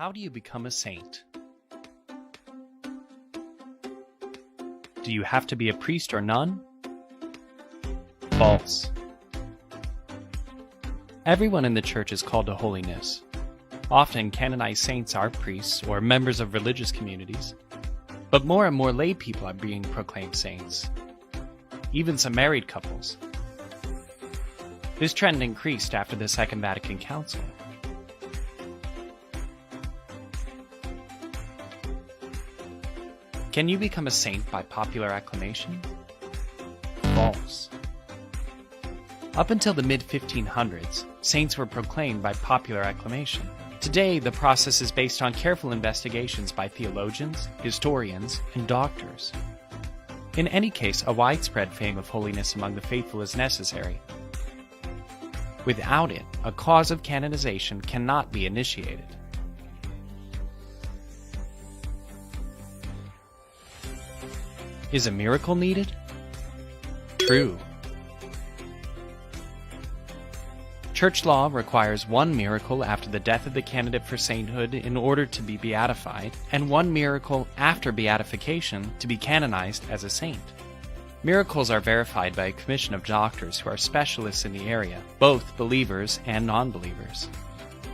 How do you become a saint? Do you have to be a priest or nun? False. Everyone in the church is called to holiness. Often canonized saints are priests or members of religious communities. But more and more lay people are being proclaimed saints. Even some married couples. This trend increased after the Second Vatican Council. Can you become a saint by popular acclamation? False. Up until the mid-1500s, saints were proclaimed by popular acclamation. Today, the process is based on careful investigations by theologians, historians, and doctors. In any case, a widespread fame of holiness among the faithful is necessary. Without it, a cause of canonization cannot be initiated. Is a miracle needed? True. Church law requires one miracle after the death of the candidate for sainthood in order to be beatified, and one miracle after beatification to be canonized as a saint. Miracles are verified by a commission of doctors who are specialists in the area, both believers and non-believers.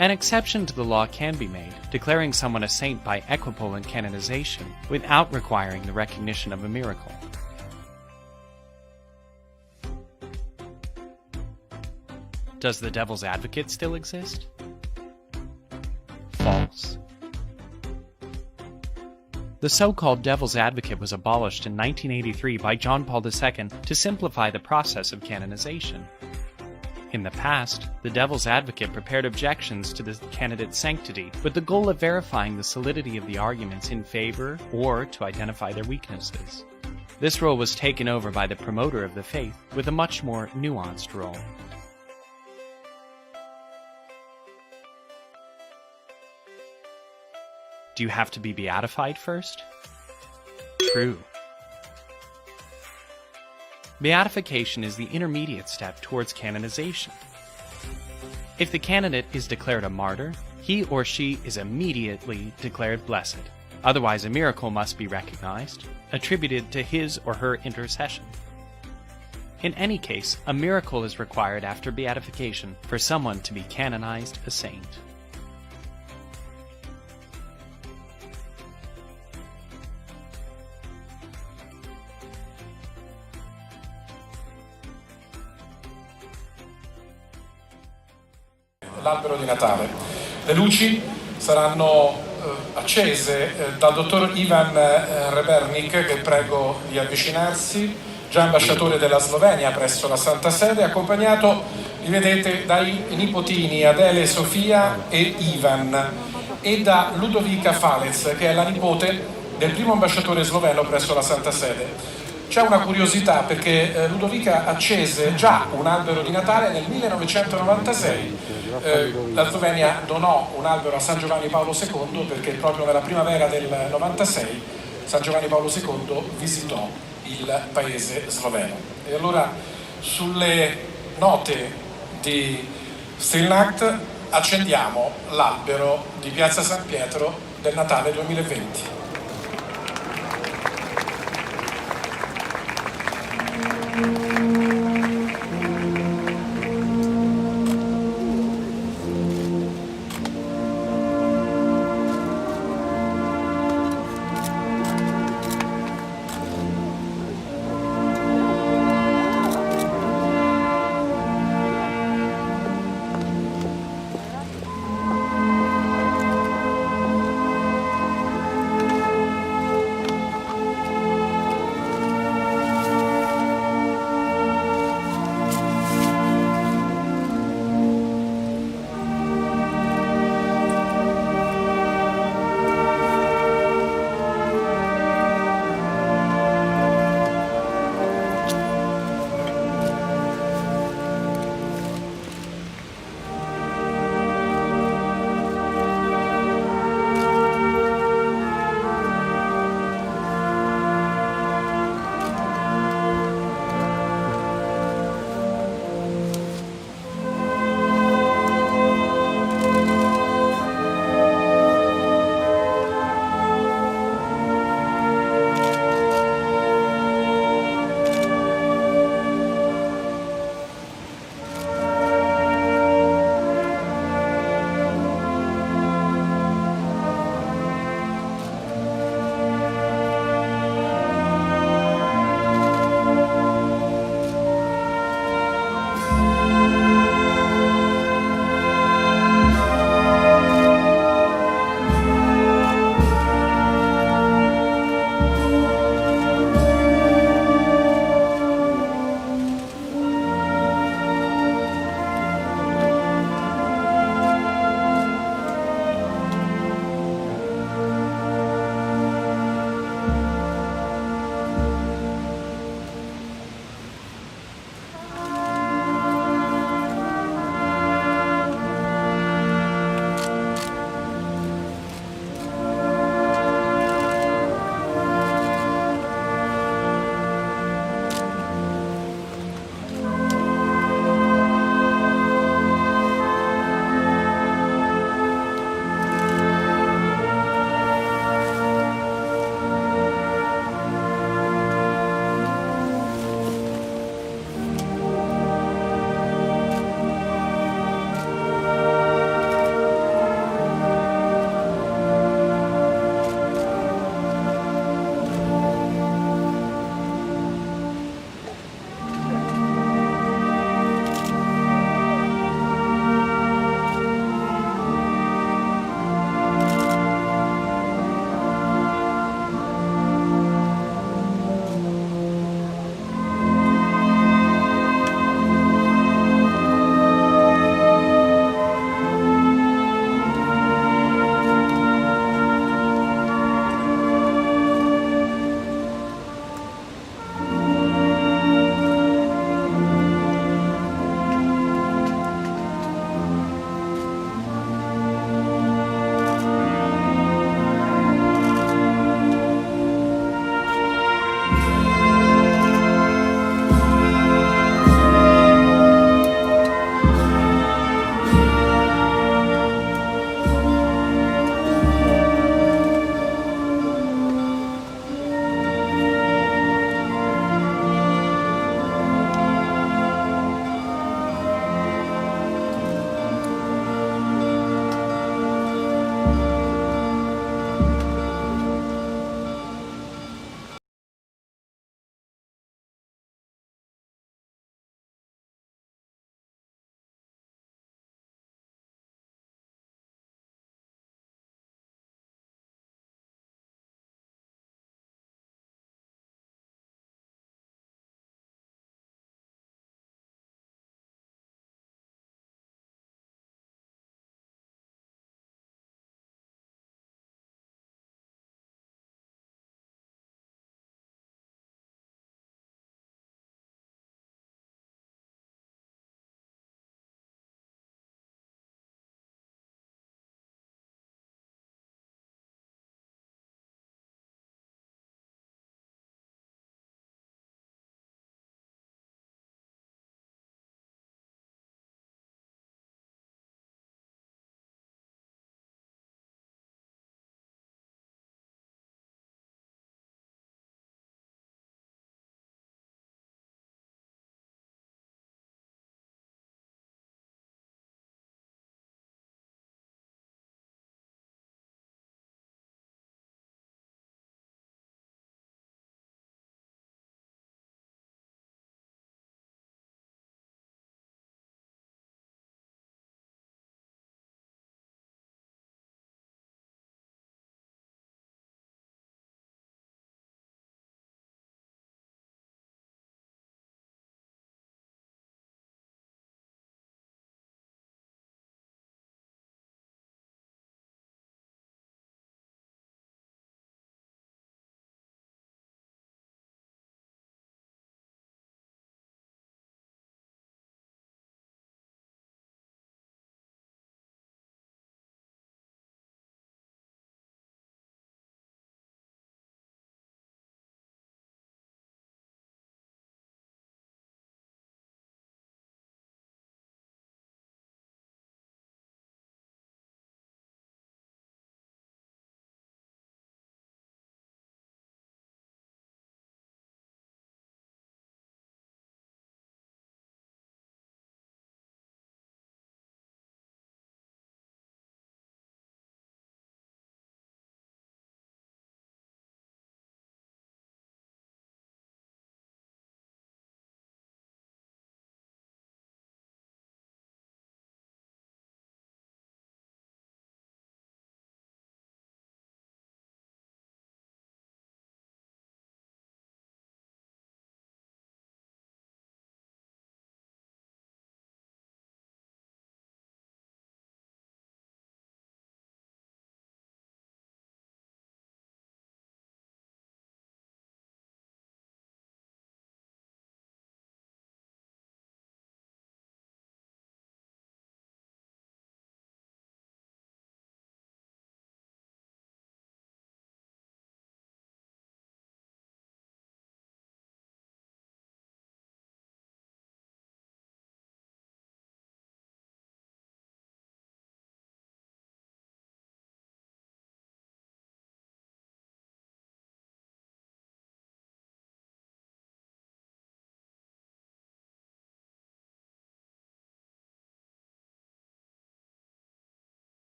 An exception to the law can be made, declaring someone a saint by equipollent canonization without requiring the recognition of a miracle. Does the devil's advocate still exist? False. The so-called devil's advocate was abolished in 1983 by John Paul II to simplify the process of canonization. In the past, the devil's advocate prepared objections to the candidate's sanctity with the goal of verifying the solidity of the arguments in favor or to identify their weaknesses. This role was taken over by the promoter of the faith with a much more nuanced role. Do you have to be beatified first? True. Beatification is the intermediate step towards canonization. If the candidate is declared a martyr, he or she is immediately declared blessed. Otherwise, a miracle must be recognized, attributed to his or her intercession. In any case, a miracle is required after beatification for someone to be canonized a saint. L'albero di Natale. Le luci saranno accese dal dottor Ivan Rebernik, che prego di avvicinarsi, già ambasciatore della Slovenia presso la Santa Sede, accompagnato, li vedete, dai nipotini Adele, Sofia e Ivan e da Ludovica Falez, che è la nipote del primo ambasciatore sloveno presso la Santa Sede. C'è una curiosità perché Ludovica accese già un albero di Natale nel 1996. La Slovenia donò un albero a San Giovanni Paolo II perché proprio nella primavera del 96 San Giovanni Paolo II visitò il paese sloveno. E allora sulle note di Stille Nacht accendiamo l'albero di Piazza San Pietro del Natale 2020.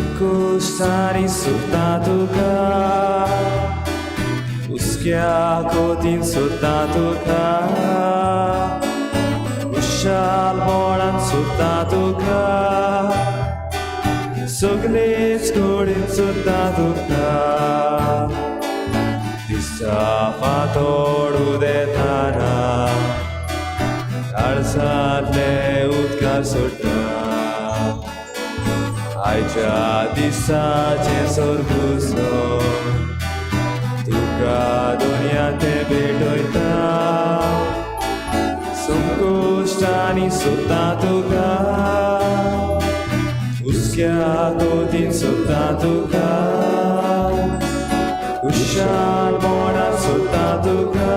संकुश्टांनी सोदता तुका, हुस्क्या कोतीन सोदता तुका, खुशालपणान सोदता तुका, सगळेच कडेन सोदता तुका. दिसा फांतोड उदेताना काळजांतले उदकार सोडटा, आयच्या दिसाचें सोरगुसो तुका दुनिया ते भेटयता. संकुश्टांनी सोदता तुका, हुस्क्या कोतीन सोदता तुका, खुशालपणान सोदता तुका,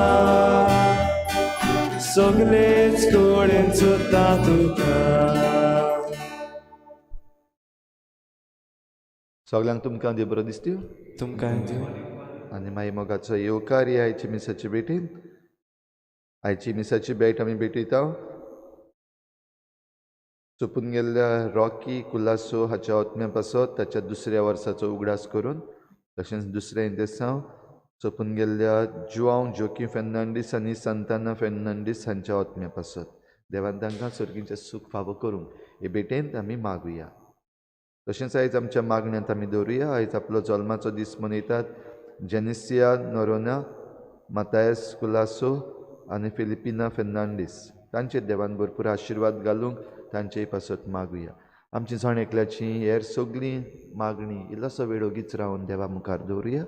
सगळेच कडेन सोदता तुका. सगल्यांक तुमकां देव बरो दिसता. तुमकां दिवं. आनी मागीर मोगाचो येवकार ह्या आयची मिसाची भेटीन. आयची मिसाची भेट आमी भेटयता सोंपून गेल्ल्या रॉकी कुलासो हाच्या आत्म्या पासत ताच्या दुसऱ्या वर्साचो उगडास करून, तशेंच दुसरें इंदेसांव सोंपून गेल्ल्या जुआंव जोकी फेर्नांडीस आनी संताना फेर्नांडीस हांच्या आत्म्या पासत देवान तांकां सर्गीचें सूख फावो करूंक हे भेटेंत आमी मागुया. तशेंच आयज आमच्या मागण्यांत आमी दवरुया. आयज आपलो जल्माचो दीस मनयतात जेनिसिया नोरोना, मातायस कुलासो आनी फिलिपिना फेर्नांडीस. तांचेर देवान भरपूर आशिर्वाद घालूंक तांचेय पासत मागुया. आमची जण एकल्याची हेर सगळीं मागणी इल्लोसो वेळ ओगीच रावन देवा मुखार दवरुया.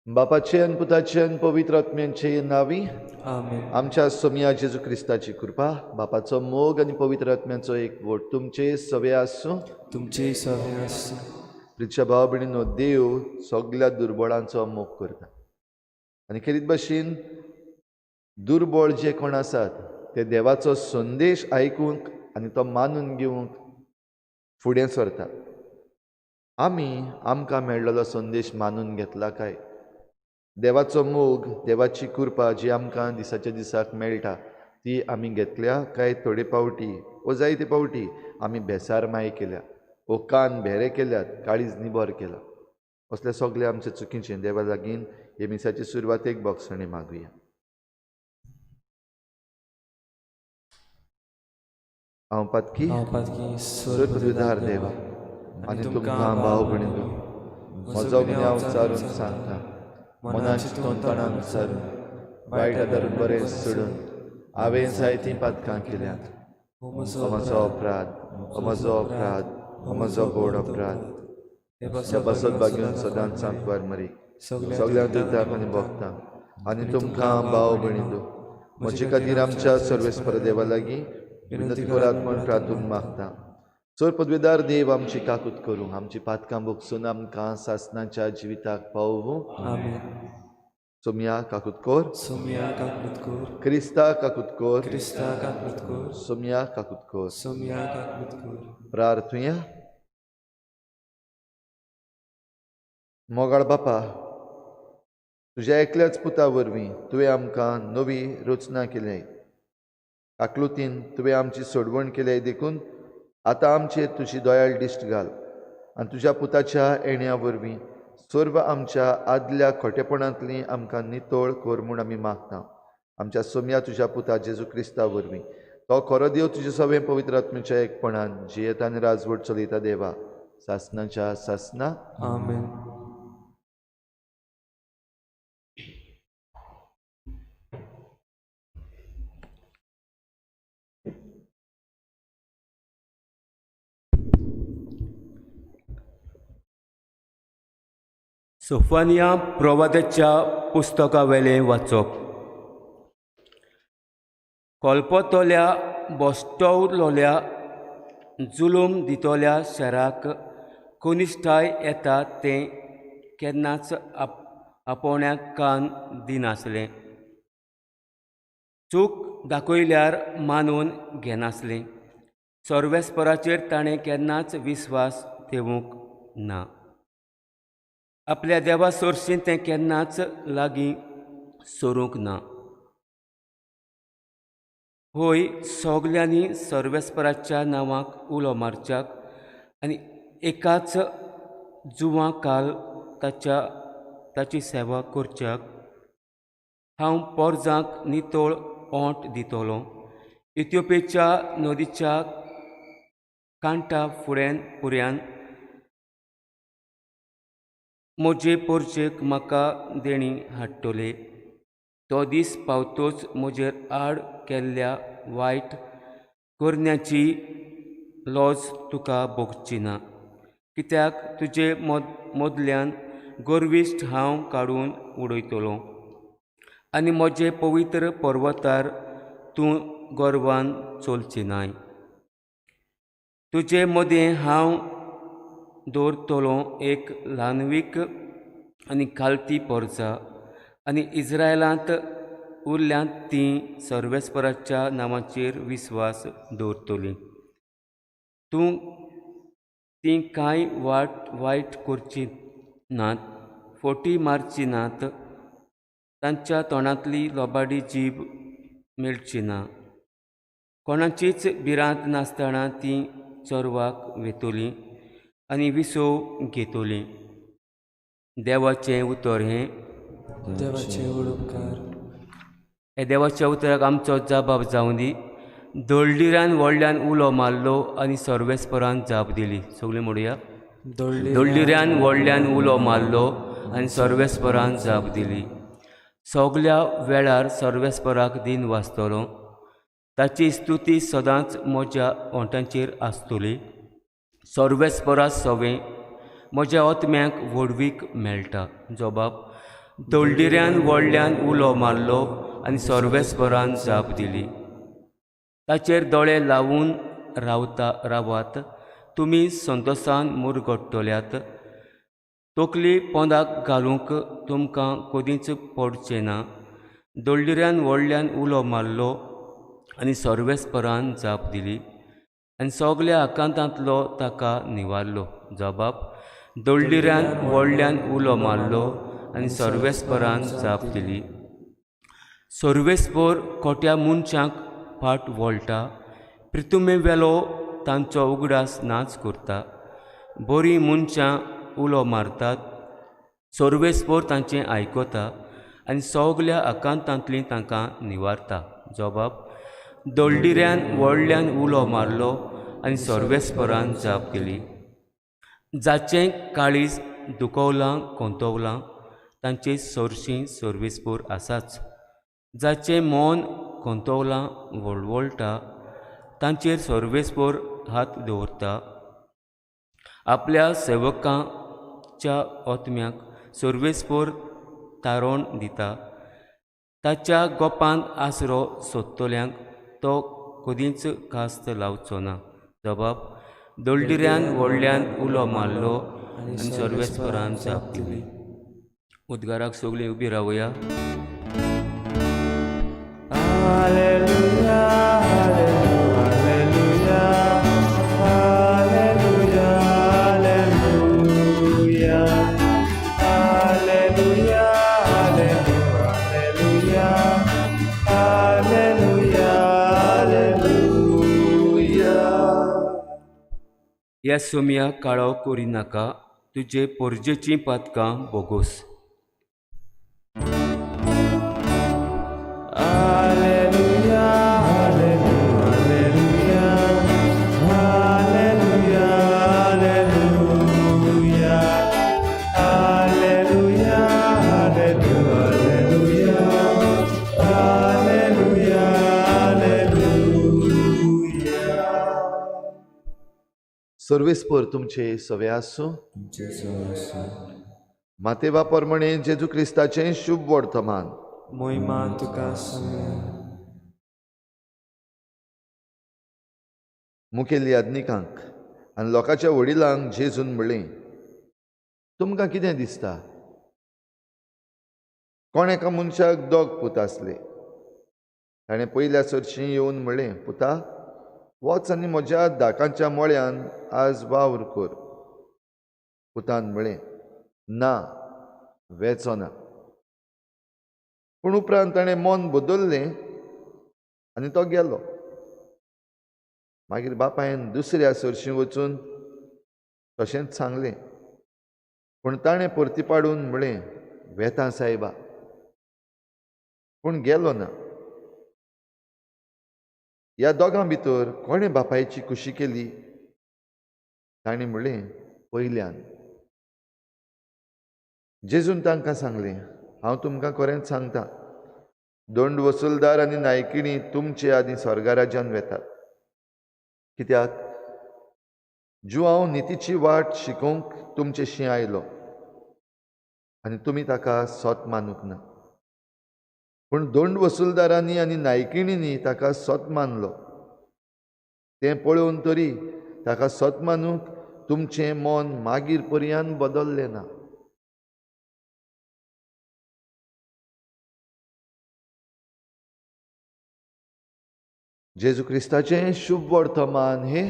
बापाचे आनी पुताचे आनी पवित्र आत्म्यांचे नांवी आमेन. आमच्या सोमया जेजू क्रिस्ताची कृपा, बापाचो मोग आनी पवित्र आत्म्याचो एकवट तुमचे सवे आसूं. तुमचे सवे आसूं. प्रिच्या भाव भयणीनो, देव सगल्या दुर्बळांचो मोग करता आनी खेरीत भाशेन दुर्बळ जे कोण आसात ते देवाचो संदेश आयकूंक आनी तो मानून घेवंक फुडें सरतात. आमी आमकां मेळ्ळलो संदेश मानून घेतला काय? देवाचो मोग, देवाची कृपा जी आमकां दिसाच्या दिसाक मेळटा ती आमी घेतल्या काय थोडे पावटी वो जायते पावटी आमी बेसार माय केल्या वो कान भेरे केल्यात, काळीज निबर केला? असले सगळे आमचे चुकीचे देवा लागीं हे मिसाचे सुरवातेक बोगसणी मागुया. हांव पातकी सर्वपदवीधार देवा आनी तुमकां भाव भयणींनो म्हजो गुन्यांव चारून सांगता, मनान चिंतून तणान सारून वायट आदारून बरें सोडून हांवें जायतीं पातकां केल्यांत. हो म्हजो अपराध, हो म्हजो अपराध, हो म्हजो व्हड अपराध. त्या पासत बागेवन सदांच सांकवार मरी सगळ्यांक दिताक आनी भोगता आनी तुमकां भाव भयणींनो म्हजे खातीर आमच्या सर्वेस्पर देवा लागीं विनंती करात म्हूण प्रार्थून मागता. चड पदवेदार देव आमची काकूत करूं, आमची पातकां भोगसून आमकां सासनाच्या जिविताक पावोवं. आमेन. सोमया काकूत कर, सोमया काकूत कर, क्रिस्ता काकूत कर, क्रिस्ता काकूत कर, सोमया काकूत कर. सोमया काकूत कर. प्रार्थुया. मोगाळ बापा, तुज्या एकल्याच पुता वरवीं तुवें आमकां नवी रचना केल्या. काकलुतीन तुवें आमची सोडवण केल्या देखून आतां आमचेर तुजी दयाळ दिश्ट घाल आनी तुज्या पुताच्या येण्या वरवीं सर्व आमच्या आदल्या खोटेपणांतली आमकां नितळ कर म्हूण आमी मागता. आमच्या सोमया तुज्या पुता जेजू क्रिस्ता वरवीं तो खरो देव तुजे सगळें पवित्र आत्म्याच्या एकपणान जियेता आनी राजवट चलयता देवा सासनाच्या सासना. आमेन. सोफानिया प्रवादाच्या पुस्तकावेलें वाचप. कोलपतल्या बश्टवलोल्या जुलूम दितल्या शाराक कनिश्ठाय येता तें केन्नाच आपोवण्याक कान दिनासलें, चूक दाखयल्यार मानून घेनासलें. सर्वेस्पराचेर ताणें केन्नाच विस्वास दवरूंक ना, आपल्या देवा सरशीं तें केन्नाच लागीं सरूंक ना. होय सगल्यांनी सर्वेस्पराच्या नांवाक उलो मारच्याक आनी एकाच जुवां काल ताच्या ताची सेवा करच्याक. हांव पोरजांक नितळ ओंठ दितलो, इथिओपियाच्या नदीच्या कांठा फुड्यान पुऱ्यान म्हजे पोरजेक म्हाका देणी हाडटले. तो दीस पावतोच म्हजेर आड केल्ल्या वायट करण्याची लॉज तुका भोगची ना, कित्याक तुजे मदल्यान गर्विश्ट हांव काडून उडयतलो आनी म्हजे पवित्र पर्वतार तूं गर्वान चलची नाय. तुजे मदें हांव दवरतलो एक ल्हानवीक आनी खालती पोरजा आनी इस्रायलांत उरल्यांत तीं सर्वेस्पराच्या नांवाचेर विस्वास दवरतलीं. तूं तीं कांय वायट करची नात, फोटी मारची नात, तांच्या तोंडांतली लोबाडी जीब मेळची ना. कोणाचीच भिरांत नासतना तीं चरवाक वेतलीं आनी विसव घेतलीं. देवाचें उतर हें. देवाचे उपकार. हे देवाच्या उतराक आमचो जबाब जावं दी. दळडिरान व्हडल्यान उलो मारलो आनी सर्वेस्परान जाप दिली. सगळीं म्हणुया, दळडिरान व्हडल्यान उलो मारलो आनी सर्वेस्परान जाप दिली. सगल्या वेळार सर्वेस्पराक दिन वाचतलो, ताची स्तुती सदांच म्हज्या ओंठांचेर आसतली. सर्वेस्परा सवें म्हज्या आत्म्याक व्हडवीक मेळटा. जबाब, दळडिऱ्यान व्हडल्यान उलो मारलो आनी सर्वेस्परान जाप दिली. ताचेर दोळे लावून रावात, तुमी संतोसान मुरगट्टल्यात. तकली पोंदाक घालूंक तुमकां कदींच पडचें ना. दळडिऱ्यान व्हडल्यान उलो मारलो आनी सर्वेस्परान जाप दिली आनी सगल्या आकांतांतलो ताका निवारलो. जबाब, दळडिऱ्यान व्हडल्यान उलो मारलो आनी सर्वेस्परान जाप दिली. सर्वेस्पर खोट्या मनशांक फाट वळटा, प्रितुमे वेलो तांचो उगडास नाच करता. बरीं मनशां उलो मारतात, सर्वेस्पर तांचें आयकता आनी सगल्या आकांतांतलीं तांकां निवारता. जबाब, दळडिऱ्यान व्हडल्यान उलो मारलो आनी सर्वेस्परान जाप दिली. जाचें काळीज दुखवलां कोंतवलां तांचे सरशीं सर्वेस्पर आसाच. जाचें मन कोंतवलां वळवळटा तांचेर सर्वेस्पर हात दवरता. आपल्या सेवकांच्या आत्म्याक सर्वेस्पर तारण दिता. ताच्या गोपांत आसरो सोदतल्यांक तो कदींच कास्त लावचो ना. जबाब, दळडिऱ्यान व्हडल्यान उलो मारलो आनी सर्वेस्परान जाप दिली. उद्गाराक सगळीं उबी रावया. Hallelujah, hallelujah, hallelujah, hallelujah, hallelujah, hallelujah, hallelujah, hallelujah. ह्या सोम्या काळो करिनाका, तुजे पोरजेचीं पातकां बोगोस. Hallelujah, hallelujah, hallelujah, hallelujah, hallelujah, hallelujah, hallelujah, hallelujah. सर्वेस्पर तुमचे सवे आसूं. मातेवा प्रमाणे जेजू क्रिस्ताचें शुभ वर्तमान. मोहिमा तुका सोम्या. मुखेल याज्ञिकांक आनी लोकांच्या वडिलांक जेजून म्हणलें, तुमकां कितें दिसता? कोण एका मनशाक दोग पूत आसले. ताणें पयल्या सरशीं येवन म्हणलें, पुता वच आनी म्हज्या दाकांच्या मळ्यान आज वावर कर. पुतान म्हणलें, ना, वेचो ना. पूण उपरांत ताणें मन बदल्लें आनी तो गेलो. मागीर बापायन दुसऱ्या सरशीं वचून तशेंच सांगलें. पूण ताणें परती पाडून म्हळें, वेता सायबा, पूण गेलो ना. ह्या दोगां भितर कोणें बापायची खुशी केली? ताणें म्हणलें, पयल्यान. जेजून तांकां सांगलें, हांव तुमकां खरेंच सांगता, दंड वसुलदार आनी नायकिणी तुमचे आदीं स्वर्गराज्यान वेतात. कित्याक जुआंव नितीची वाट शिकोवंक तुमचेशी आयलो आनी तुमी ताका सत मानूंक ना, पूण दंड वसुलदारांनी आनी नायकिणींनी ताका सत मानलो. तें पळोवन तरी ताका सत मानूंक तुमचें मन मागीर पर्यान बदल्लें ना. जेजू क्रिस्ताचें शुभ वर्तमान हे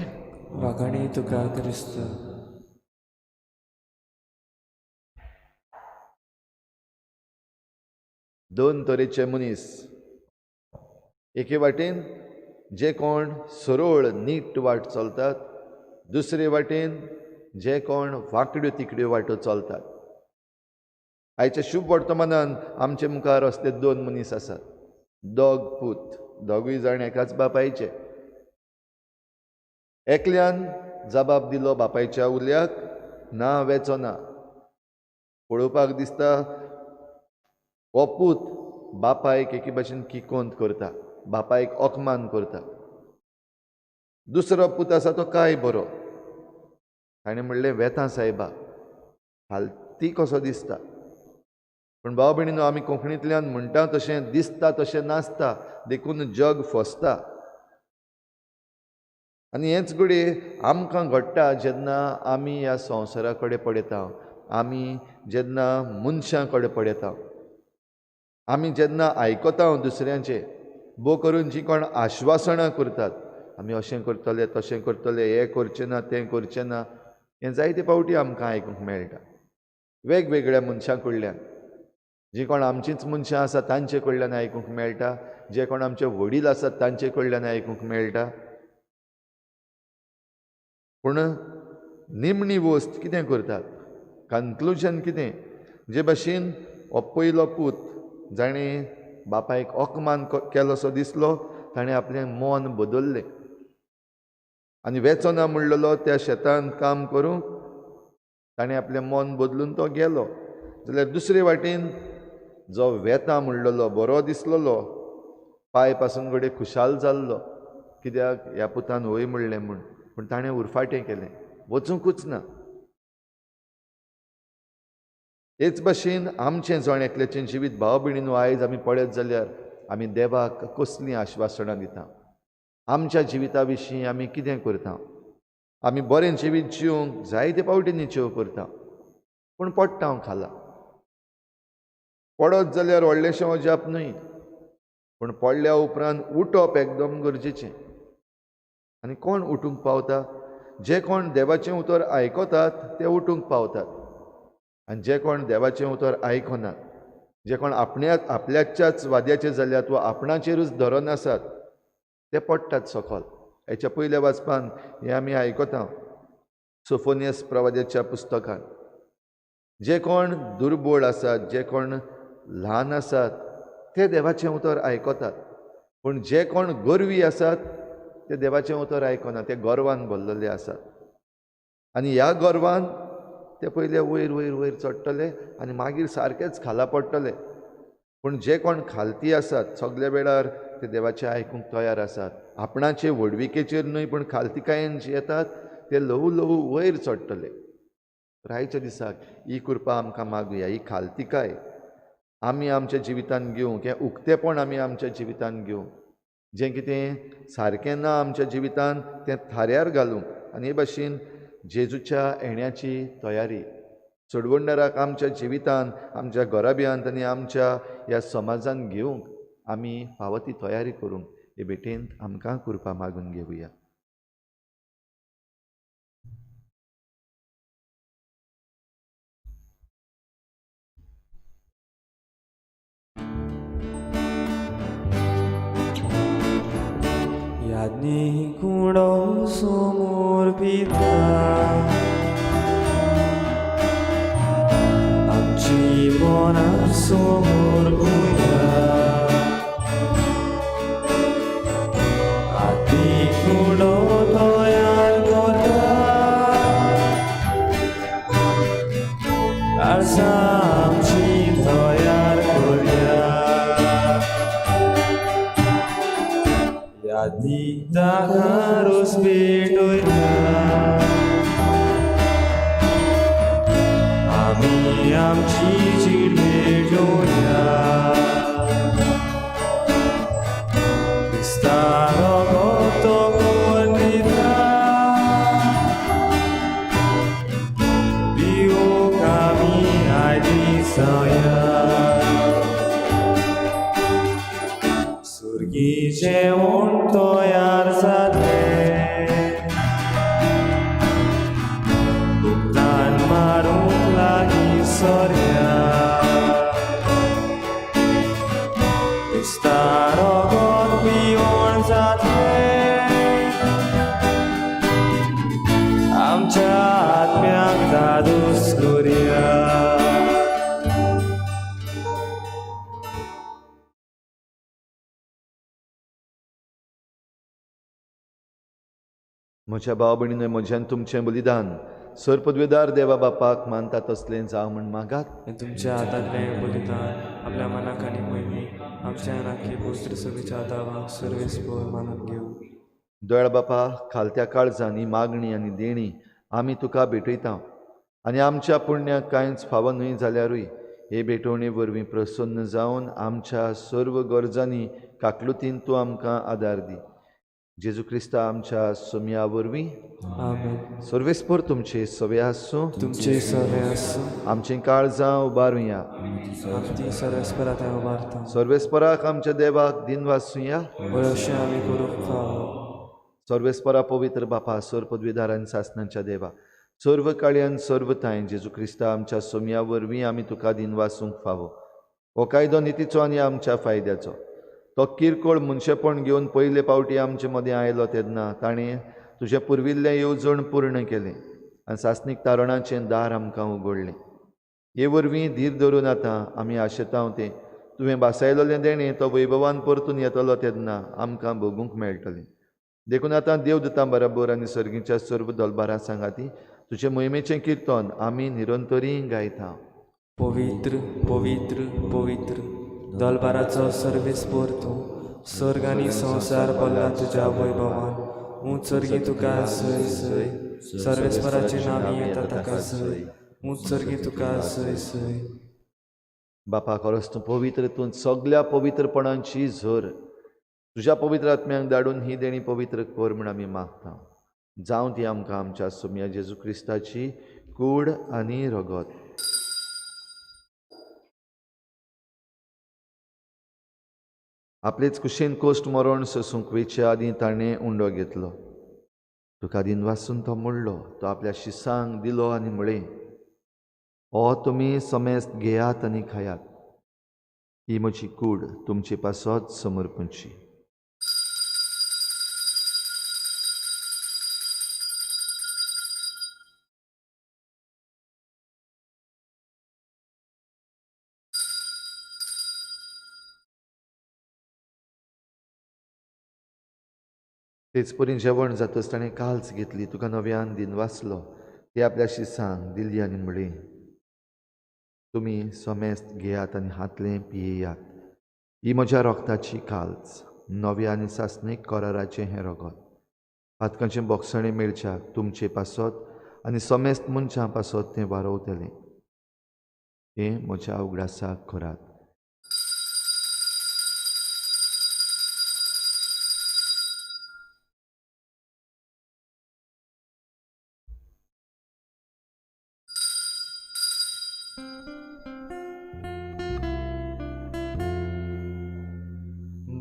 वाखाणी तुका क्रिस्त. दोन तरेचे मनीस. एके वाटेन जे कोण सरळ नीट वाट चलतात, दुसरे वाटेन जे कोण वांकड्यो तिकड्यो वाटो चलतात. आयच्या शुभ वर्तमानान आमचे मुखार असले दोन मनीस आसात, दोग पूत, दोगूय जाण एकाच बापायचे. एकल्यान जबाब दिलो बापायच्या उल्याक, ना वेचो ना. पळोवपाक दिसता हो पूत बापायक एके भाशेन किकोंत करता, बापायक अपमान करता. दुसरो पूत आसा तो काय बरो, ताणें म्हणलें वेता सायबा, फालती कसो दिसता. पूण भाव भयणीनो, आमी कोंकणींतल्यान म्हणटा तशें दिसता तशें नासता, देखून जग फसता. आनी हेंच घडये आमकां घडटा जेन्ना आमी ह्या संवसारा कडेन पळयता, आमी जेन्ना मनशां कडेन पळयता, आमी जेन्ना आयकता दुसऱ्यांचें, भोव करून जीं कोण आश्वासनां करतात, आमी अशें करतले तशें करतले, हें करचें ना तें करचें ना, हें जायते फावटी आमकां आयकूंक मेळटा वेगवेगळ्या मनशां कडल्यान. जीं कोण आमचींच मनशां आसात तांचे कडल्यान आयकूंक मेळटा, जे कोण आमचे वडील आसात तांचे कडल्यान आयकूंक मेळटा. पूण निमणी वस्त कितें करतात, कन्क्लुजन कितें? जे भाशेन हो पयलो पूत जाणें बापायक अपमान केलोसो दिसलो, ताणें आपलें मन बदल्लें आनी वेचो ना म्हणलेलो त्या शेतान काम करूंक ताणें आपलें मन बदलून तो गेलो. जाल्यार दुसरे वाटेन जो वेता म्हणलेलो बरो दिसलेलो, पांय पासून घडये खुशाल जाल्लो, कित्याक ह्या पुतान वय म्हणलें म्हूण, पूण ताणें उरफाटें केलें, वचुंकूच ना. हेच भाशेन आमचें जण एकल्याचें जिवीत भाव भयणीनो आयज आमी पळयत जाल्यार आमी देवाक कसलीं आश्वासनां दिता, आमच्या जिविता विशीं आमी कितें करता. आमी बरें जिवीत जिवंक जायते फावटी निचेव करता, पूण पडटा हांव खाला. पडत जाल्यार व्हडलेशें अजाप न्हय, पूण पडल्या उपरांत उठप एकदम गरजेचें. आनी कोण उठूंक पावता? जे कोण देवाचें उतर आयकतात ते उठूंक पावतात, आनी जे कोण देवाचें उतर आयकनात, जे कोण आपल्याच्याच वाद्याचे जाल्यात वा आपणाचेरूच धरून आसात, ते पडटात सकल. हेच्या पयल्या वाचपान हें आमी आयकता सोफोनियस प्रवाद्याच्या पुस्तकान. जे कोण दुर्बळ आसात, जे कोण ल्हान आसात ते देवाचें उतर आयकतात, पूण जे कोण गर्वी आसात ते देवाचें उतर आयकना, ते गर्वान भरलेले आसात. आनी ह्या गर्वान ते पयले वयर वयर वयर चडटले आनी मागीर सारकेच खाला पडटले. पूण जे कोण खालती आसात सगल्या वेळार ते देवाचें आयकूंक तयार आसात, आपणाचे व्हडविकेचेर न्हय पूण खालतिकायेन जे येतात ते ल्हवू ल्हवू वयर चडटले. आयच्या दिसाक ही कृपा आमकां मागुया, ही खालतिकाय आमी आमच्या जिवितान घेवंक, हें उक्तेपण आमी आमच्या जिवितान घेवंक, जें कितें सारकें ना आमच्या जिवितान तें थाऱ्यार घालूंक. आनी हे भाशेन जेजूच्या येण्याची तयारी चडवणदाराक आमच्या जिवितान, आमच्या घराब्यांत आनी आमच्या ह्या समाजान घेवंक आमी फावो ती तयारी करूंक हे भेटेंत आमकां कृपा मागून घेवया. यादनी कुडो समोर पिता आमची मनां समोर उया आती कुडो तयार करता काळजां आमची तयार करया यादी ताका रोस पेटयता आमी आमची जीण भेटोवया क्रिस्ता रगत करून दिता पिवंक आमी आयदी जावया सुर्गी जेवण तयार जालें गुप्तान मारूंक लागीं सरया क्रिस्ता रगत पिवण जातलें आमच्या आत्म्याक धादोस करुया. म्हज्या भाव भयणीनो, म्हज्यान तुमचें बलिदान सर पदवेदार देवा बापाक मानता तसलें जावं म्हण मागात. आनी तुमच्या हातांतलें बलिदान आपल्या मनाक आनी मोहिमेक आमच्या नाकी पवित्र सभेच्या दावाक सर्वेस्पर मानून घेवं. दोळ्या बापा, खालत्या काळजान ही मागणी आनी देणी आमी तुका भेटयता आनी आमच्या पुण्याक कांयच फावो न्हय जाल्यारूय हे भेटवणे वरवीं प्रसन्न जावन आमच्या सर्व गरजांनी काकलुतीन तूं आमकां आदार दी. जेजू क्रिस्ता आमच्या सोमया वरवीं. आमेन. सर्वेस्पर तुमचे सवे आसूं. तुमचे सवे आसूं. आमचीं काळजां उबारुया. आमची सर्वेस्परा थंय उबारता. सर्वेस्पराक आमच्या देवाक दिनवासुया. हय, अशें आमी करूंक फावो. सर्वेस्परा पवित्र बापा, सर्व पदवीधार आनी सासणांच्या देवा, सर्व काळयान सर्व थांय जेजू क्रिस्ता आमच्या सोमया वरवीं आमी तुका दिनवासूंक फावो. हो कायदो नितीचो आनी आमच्या फायद्याचो. तो किरकोळ मनशेपण घेवन पयले पावटी आमचे मदें आयलो तेन्ना ताणें तुजें पुर्विल्लें येवजण पूर्ण केलें आनी सासणीक तारणाचें दार आमकां उगडलें. हे वरवीं धीर धरून आतां आमी आशेतांव तें तुवें भासायलोलें देणें तो वैभवान परतून येतलो तेन्ना आमकां भोगूंक मेळटलें. देखून आतां देवदूतां बराबर आनी सर्गीच्या सर्व दलबारां सांगाती तुजे मोहिमेचें किर्तन आमी निरंतरी गायता. पवित्र पवित्र पवित्र दलबाराचो सर्वेस्पर तूं, सर्ग आनी संवसार भरला तुज्या वैभवान. ऊंच सर्गी तुका सय सय, सर्वेस्पराचे नांवी येता ताका सय. ऊंच सर्गी तुका सय सय. बापा, खरोच तूं पवित्र, तूं सगल्या पवित्रपणांची झर. तुज्या पवित्र आत्म्यांक धाडून ही देणी पवित्र कर म्हूण आमी मागता. जावं ती आमकां आमच्या सोमया जेजू क्रिस्ताची कूड आनी रगत. आपलेच कुशीन कोश्ट मरण सोसूंक वेचे आदीं ताणें उंडो घेतलो. तुका दिनवासून तो मोडलो, तो आपल्या शिसांक दिलो आनी म्हळें, हो तुमी समेस्त घेयात आनी खायात, ही म्हजी कूड तुमचे पासत समर्पणची. तेच परी जेवण जातच ताणें काल्च घेतली, तुका नव्यान दिनवासलो, ती आपल्या शिसांक दिली आनी म्हळें, तुमी समेस्त घेयात आनी हातलें पियेयात, ही म्हज्या रोगताची काल्च, नव्या आनी सासणीक कराराचें हें रगत. पातकांचें बोगसणें मेळच्याक तुमचे पासत आनी समेस्त मनशां पासत तें वारोवतलें. हें म्हज्या उगडासाक करात.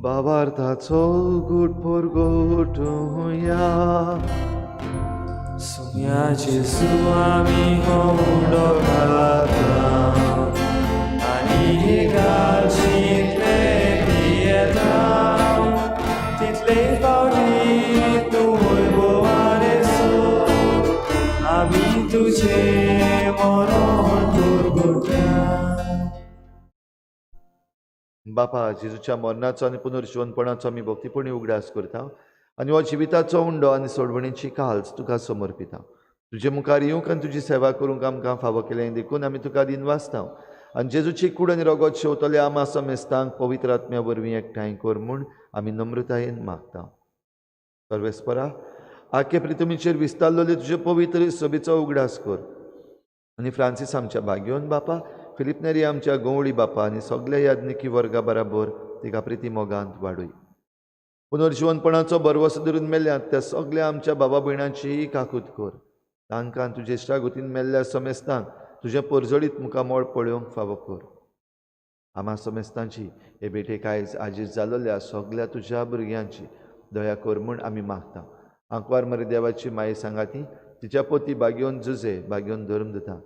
भावार्थाचो गुट परगटुया. सुम्या जेजू आमी हो उंडो खाता आनी हे काळजींतले पियेता, तितले फावटी तुझे मरण दुर्घटना. बापा, जेजूच्या मरणाचो आनी पुनर्जिवनपणाचो आमी भक्तीपणी उगडास करता आनी हो जिविताचो उंडो आनी सोडवणीची काल्स तुका समर्पिता. तुजे मुखार येवंक आनी तुजी सेवा करूंक आमकां फावो केलें देखून आमी तुका दिनवासता आनी जेजूची कूड आनी रगत शेवतले आमा समेस्तांक पवित्र आत्म्या वरवीं एकठांय कर म्हूण आमी नम्रतायेन मागता. सर्वेस्परा, आखे प्रितमीचेर विस्तारलेले तुजे पवित्र सभेचो उगडास कर आनी फ्रांसीस आमच्या भाग्योन बापा, फिलीप नेरी आमच्या गवळी बापा आनी सगल्या याज्ञिकी वर्गा बराबर तिका प्रिती मोगांत वाडय. पुनर्जिवनपणाचो भरवसो धरून मेल्यात त्या सगल्या आमच्या बाबा भयणांचीय काकूत कर. तांकां तुजे इश्टागतीन मेल्ल्या समेस्तांक तुजें परजळीत मुखामळ पळोवंक फावो कर. आमा समेस्तांची हे भेटेक आयज आजीज जालोल्या सगल्या तुज्या भुरग्यांची दया कर म्हूण आमी मागता. आंकवार मरे देवाची माये सांगाती तिच्या पोती बागेवन जुजे, बागेवन धर्म दिता,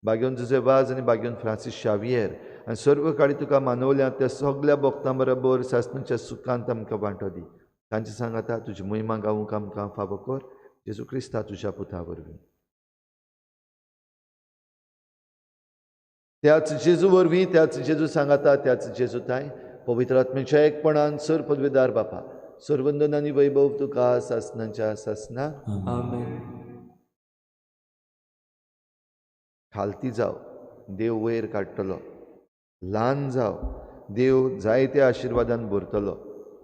बागेवन जुजे वाज आनी बागेवन फ्रांसीस शावियर आनी सर्व काळी तुका मानवल्या त्या सगल्या भक्तां बरोबर सासणाच्या सुखांत आमकां वांटो दी. तांचे सांगाता तुजी महिमा गावूंक आमकां फावो कर, जेजू क्रिस्ता तुज्या पुता वरवीं. त्याच जेजू वरवीं, त्याच जेजू सांगाता, त्याच जेजू ताय पवित्र आत्म्याच्या एकपणान सर पदवेदार बापा, सर्वंदन आनी वैभव तुका सासणाच्या सासना. आमेन. खालती जाव देव वयर काडटलो, ल्हान जाव देव जायत्या आशिर्वादान भरतलो.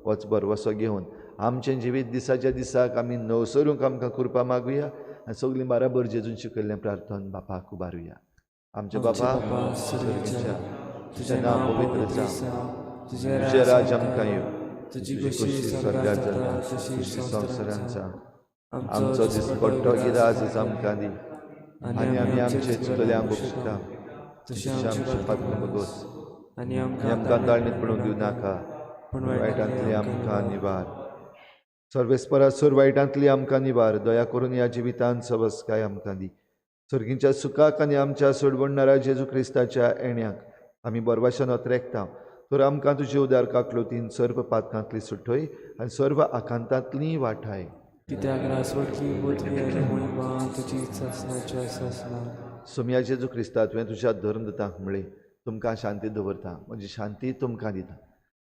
होच भरवसो घेवन आमचें जिवीत दिसाच्या दिसाक आमी नवसरूंक आमकां कृपा मागुया आनी सगळीं बाराबर जेजून शिकयल्लें प्रार्थन बापाक उबारुया. आमचे बापा तुजें नांव पवित्र जावं, तुजें राज आमकां येवं, तुजी खुशी स्वर्गात जाता तशी संवसारांत जावं. आमचो दिसपट्टो गिराज आमकां दी आनी आमी आमचे चुकल्यांक बक्षिता तशें आमचे पातकां भोगोस आनी आमकां ताळणीत पडूंक दिवं नाका, पूण वायटांतली आमकां निवार. सर्वेस्परा सर वायटांतली आमकां निवार. दया करून ह्या जिवितांत सवसकाय आमकां दी. सर्गींच्या सुखाक आनी आमच्या सोडवणणारा जेजू क्रिस्ताच्या येण्याक आमी बरवाशान अत्रेकता. तर आमकां तुजे उदार काकलोतीन सर्व पातकांतली सुटय आनी सर्व आकांतांतली वाठाय. कित्याक रासवटकी पृथ्वी आनी महिमा तुजी सासणाच्या सासना. सोमया जेजू क्रिस्ता, तुवें तुज्या धर्मदूतांक म्हळें, तुमकां शांती दवरता, म्हजी शांती तुमकां दिता.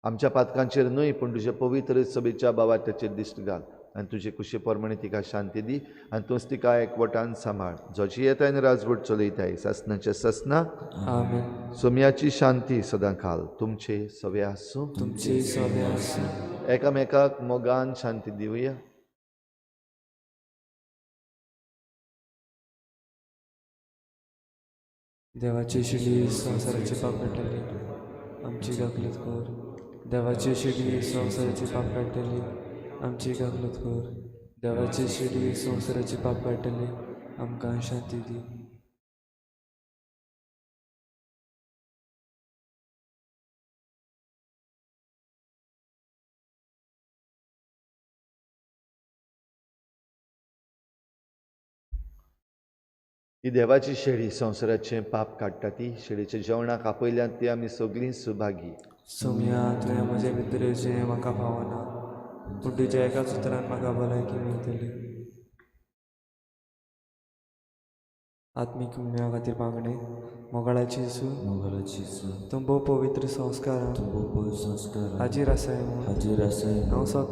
आमच्या पातकांचेर न्हय पूण तुज्या पवित्र सभेच्या बावाट्याचेर दिश्ट घाल आनी तुजे कुशे प्रमाणे तिका शांती दी आनी तूंच तिका एकवटान सांबाळ, जो जियेताय आनी राजवट चलयताय सासणाच्या सासना. आमेन. सोमयाची शांती सदां खाल तुमचे सवे आसूं, तुमचे सवे आसूं. एकामेकाक मोगान शांती दिवया. देवाची शिडी संवसाराची पाप काडटली, आमची काकलूत कर. देवाची शिडी संवसाराची पाप काडटली, आमची काकलूत कर. देवाची शिडी संवसाराची पाप काडटली, आमकां शांती दी. ही देवाची शेळी संवसाराचें पाप काडटा, ती शेळीच्या जेवणाक आपयल्यात ती आमी सगळीं सुभागी. सोमया, तुवें म्हजे भितर येवचें म्हाका फावना, पूण तुज्या एकाच उतरान म्हाका भलायकी मेळटली. आत्मीक मेळा खातीर मागणें. मोगाळाची जेजू, तूं भोव पवित्र संस्कारां हाजीर आसाय म्हूण हांव सत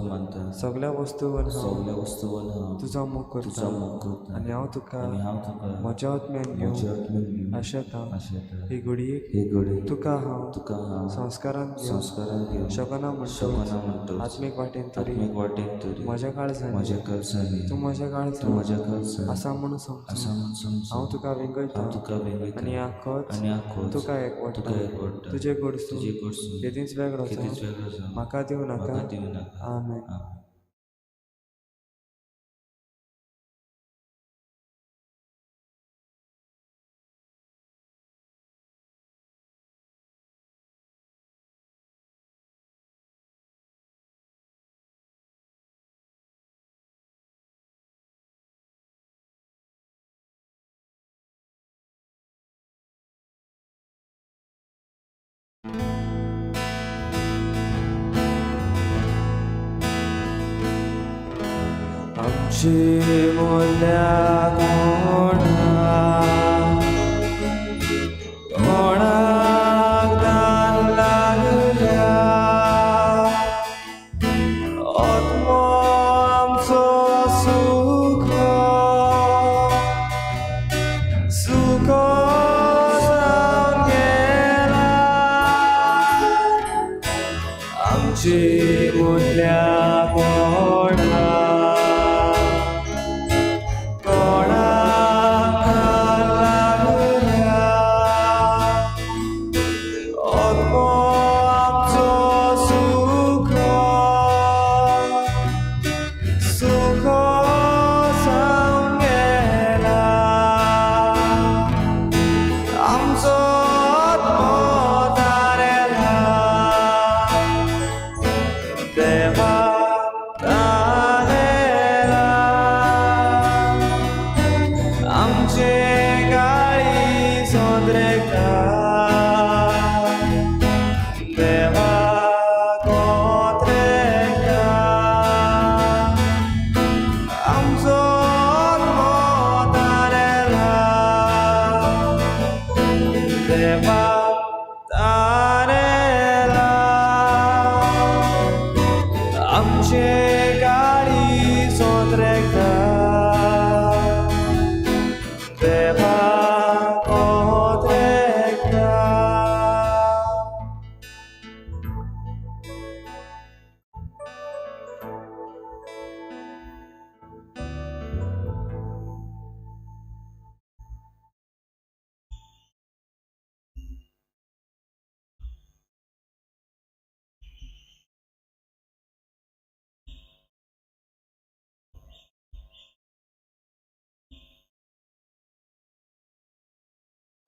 मानता. सगल्या वस्तूवर हांव तुजो मोग करता आनी हांव तुका म्हज्या आत्म्यान घेवन आशेता. ही घडयेक तुका हांव संस्कारान घेवंक शकना म्हणटूच आत्मीक वाटेन तरी म्हज्या काळजांनी तूं म्हज्या काळजांत आसा म्हणून समजून हांव तुका वेंगयता आनी आखोच तुका एकवटा. तुजे कडसून केदींच वेगळो जावं म्हाका दिवं नाका. आमेन. आमची मोल्याक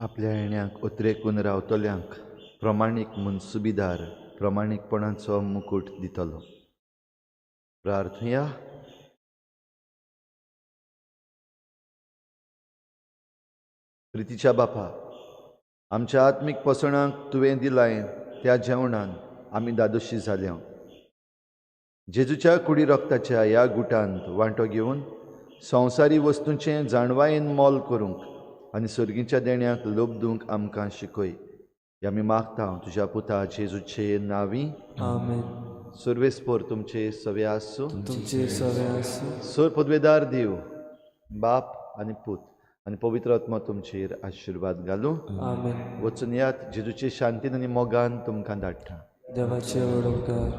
आपल्या येण्याक उतरेकून रावतल्यांक प्रमाणीक मनसुबीदार प्रमाणीकपणाचो मुकूट दितलो. प्रार्थया. प्रितीच्या बापा, आमच्या आत्मीक पोसणाक तुवें दिलाय त्या जेवणान आमी दादोशी जाल्या. जेजूच्या कुडी रक्ताच्या ह्या गुटांत वांटो घेवन संवसारी वस्तूंचें जाणवायेन मोल करूंक आनी सर्गीच्या देण्याक लोबदूंक आमकां शिकय. हे आमी मागता तुज्या पुता जेजूचे नांवी. आमेन. सर्वेस्पोर तुमचे सवे आसूं. तुमचे सवे आसूं. सर पदवेदार देव बाप आनी पूत आनी पवित्र आत्मा तुमचेर आशिर्वाद घालूं. आमेन. वचून यात, जेजूचे शांतीन आनी मोगान तुमकां धाडटा. देवाचे व्हड उपकार.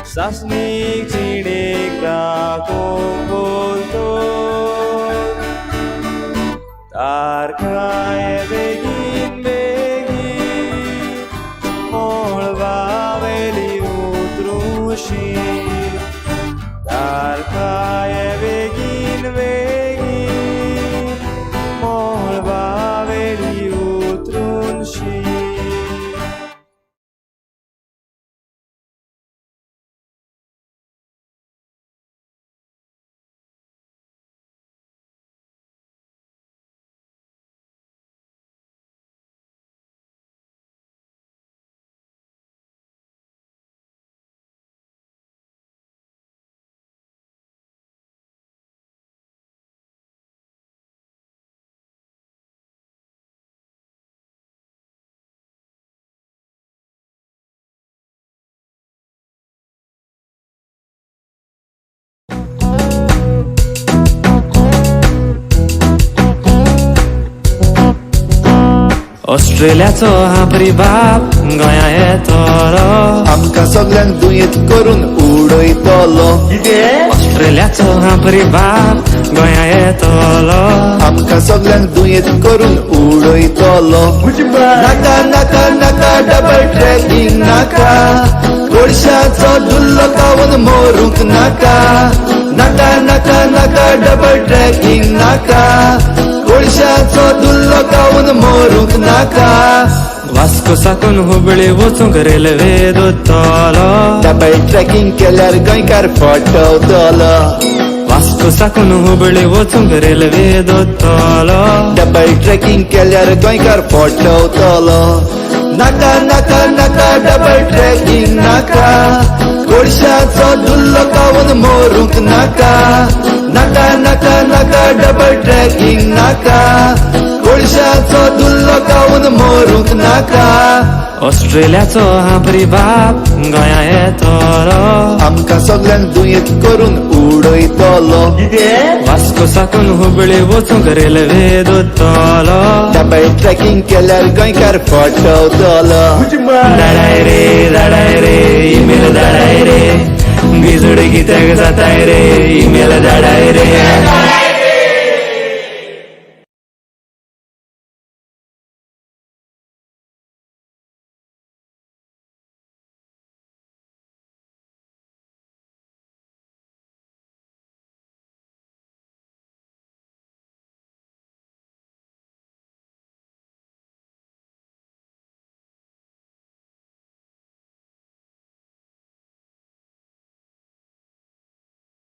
सासनीक जिणेक दाखोवंक बोलतो तारखाय बेगीन बेगीन मळबावेली उतरूशी तारखाय बेगीन बेगीन मळबावेली उतरूशी. ऑस्ट्रेलियाचो हांपरी बाप गोंया येतलो, आमकां सगल्यांक दुयेंत करून उडयतलो. ऑस्ट्रेलियाचो हांपरी बाप गोंया येतलो, आमकां सगल्यांक दुयेंत करून उडयतलो. नाका नाका नाका डबल ट्रॅकिंग नाका, कोळशाचो धुल्लो खावन मरूंक नाका. नाका नाका नाका डबल ट्रॅकिंग नाका, कोळशाचो धुल्लो खावन मरूंक नाका. वास्को साकून हुबळी वचूंक रेल्वे दोतलो, डबल ट्रॅकिंग केल्यार गोंयकार फटवतलो. वास्को साकून हुबळी वचूंक रेल्वे दोतलो, डबल ट्रॅकिंग केल्यार गोंयकार फटवतलो. नाका नाका नाका डबल ट्रॅकिंग नाका, कोळशाचो धुल्लो खावन मरूंक नाका. नाका नाका नाका डबल ट्रॅकिंग नाका, कोळशाचो धुल्लो खावन मरूंक नाका. ऑस्ट्रेलियाचो हांपरी बाप गोंया येतलो, आमकां सगल्यांक दुयेंत करून उडयतलो. वास्को साकून हुबळी वचूंक रेल्वे दोतलो, डबल ट्रॅकिंग केल्यार गोंयकार फटवतलो. धाडाय रे धाडाय रे इमेल धाडाय रे, भिजूड कित्याक जाताय रे इमेल धाडाय रे.